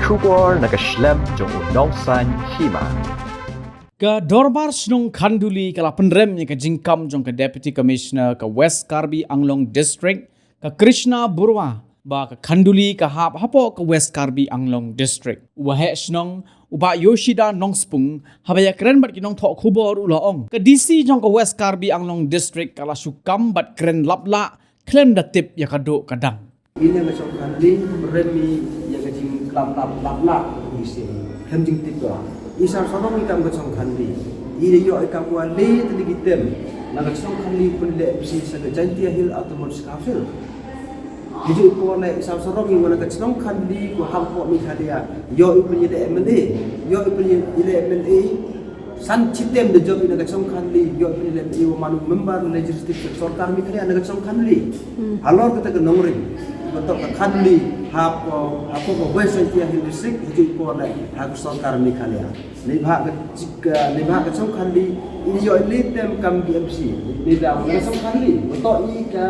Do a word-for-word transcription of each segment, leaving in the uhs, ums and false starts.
Khubor na ka shlem jong u Nongsaiñ Hima. Ka Dorbar Shnong Khanduli ka la pynrem ïa ka jingkam jong ka Deputy Commissioner ka West Karbi Anglong District, ka Krishna Barua, ba ka Khanduli ka hap hapoh ka West Karbi Anglong District. U Waheh Shnong, u Bah Yoshida Nongspung, haba ïakren bad ki nongthoh khubor u la ong, ka D C jong ka West Karbi Anglong District ka la shu kam bad kren laplah khlem da tip ïa ka duh ka dang. Ine nga shong Khanduli, rem i ïa ka jingklap lap lap lah, ise khlem jingtip ba i sar sarong i kam ka shong Khanduli. I da ïoh i kam wa le te ligi tem na ka shong Khanduli, pynleh bisi sa ka Jaintia Hill Autonomous Council. Hiju ko le i sar sarong i wa na ka shong Khanduli ko hap ko Meghalaya. Ïoh i pynleh M L A, ïoh i pynleh M L A. San chitem da jop ïa na ka shong Khanduli, ïoh ïa na ka shong Khanduli, wa man u member legislative ka sorkar Meghalaya na ka shong Khanduli. Halor kata ka nongrim, ka tok ka Khanduli, hap ko, hap ko West Jaintia Hills District, haju por le ha ka sorkar Meghalaya. Ni bha ka jik, ni bha ka shong Khanduli, i ïoh i le tem kam B M C. Ni da ka shong Khanduli, wa tok i ka,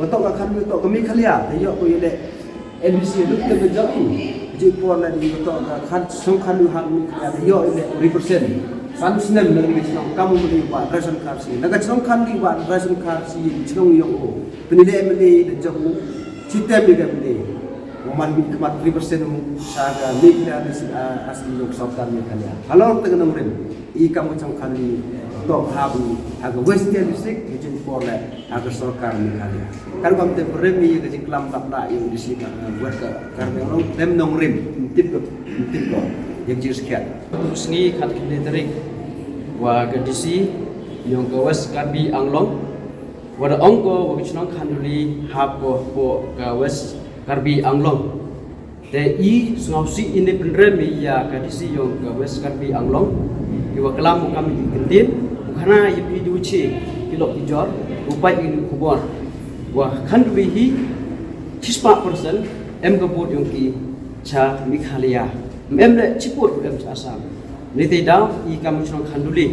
wa tok ka Khanduli, wa tok ka Meghalaya, da ïoh ko i le N B C ruh ka jong i. Ji por la di betul ka khan shong Khanduli ha Meghalaya da ïoh i le represent. San snem na ka shong kam u le wa ration card si. Na ka shong Khanduli wa ration card si shong yong o. Pynleh M L A da jong u. Chitem i ka M L A. Wa man mi khmat represent u sa ka Meghalaya ni si, ah, asli yong sorkar Meghalaya. Halor te ka nongrim. I kam ka shong Khanduli. Tok ha bu ha ka West District, ji por la ha ka sorkar Meghalaya. Kan kam te pynrem ïa ka jingklam lap lah ïa u D C ka, eh, West ka Karbi Anglong, rem nongrim, tip ko, tip ko ïa ka jingskhiat. Sngi khatkhyndai tarik wa ka D C yong ka West Karbi Anglong wa da ong ko wa ka shnong Khanduli hap ko hapoh ka West Karbi Anglong. Te i sngewsih ine pynrem ïa ka D C yong ka West Karbi Anglong. I wa klam u kam i ktien, u khana ïa phi du che ki lok ki jor, u pait ïa u khubor. Wa Khanduli hi chispah percent em ka vote yong ki cha Meghalaya. Em le chiput em cha Assam. Ni te daw i kam shnong Khanduli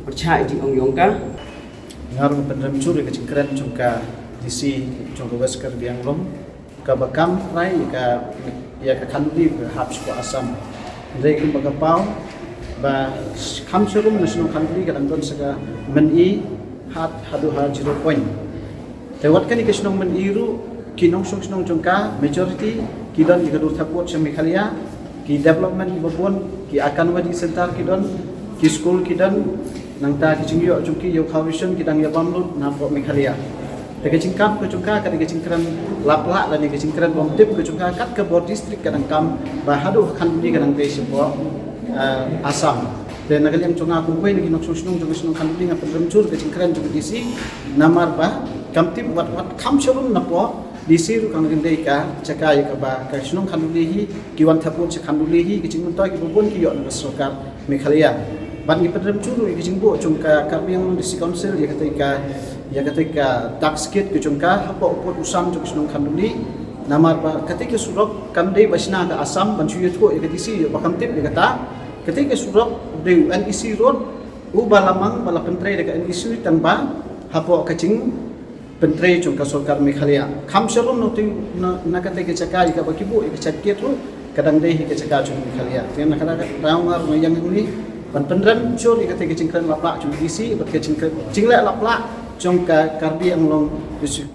percha i jing ong yong ka. Nga ruh pynrem chur ïa ka jingkren jong ka D C jong ka West Karbi Anglong. Kaba kam rai ïa ka, ïa ka Khanduli ka hap sha Assam. Hynrei kumba ka paw ba kham sharum na shnong Khanduli ka dang don sa ka myn-i hat haduh ha zero point. Te wat kane ka shnong myn-i ruh ki nongshong shnong jong ka majority ki don ïa ka dur thaput sha Meghalaya, ki development kiba bun, ki Anganwadi center ki don, ki school ki don, nangta ki jingïoh jong ki ïa u khaw ration ki dang ïa bam lut na pdeng Meghalaya. Te ka jingkam ka jong ka, ka dei ka jingkren lap lah lane ka jingkren bym tip ka jong ka, kat ka bor district ka dang kam ba haduh ha Khanduli ka dang dei sha pdeng, eh, Assam. Te na ka liang jong nga kum uwei na ki nongshong shnong jong ka shnong Khanduli nga pynrem chur ka jingkren jong ka D C, namar ba kam tip wat wat kham sharum na pdeng D C ruh ka dang dei ka jaka ïa kaba ka shnong Khanduli hi, ki wan thaput sha Khanduli hi, ki jingmyntoi kiba bun ki ïoh na ka sorkar Meghalaya. Bad ngi pynrem chur ruh ïa ki jingbuh jong ka Karbi Anglong District Council ïa katei ka, ïa katei ka tax kit ka jong ka hapoh u pud u sam jong ka shnong Khanduli. Namar ba katei ka surok kam dei ba shna ka Assam ban shu ïathuh ïa ka D C ïa ba kam tip ïa kata. Katei ka surok u dei u N E C road uba la mang ba la pyntrei da ka N E C tang ba hapoh ka jing pyntrei jong ka sorkar Meghalaya. Kham sharum na, na katei ka jaka ïa kaba ki buh ïa ka check gate ruh ka dang dei hi ka jaka jong Meghalaya. Te na kata ka daw nga ruh nga ïeng hangne ban pynrem chur ïa katei ka jingkren lap lah jong ka D C bad ka jingkren jingleh lap lah jong ka Karbi Anglong District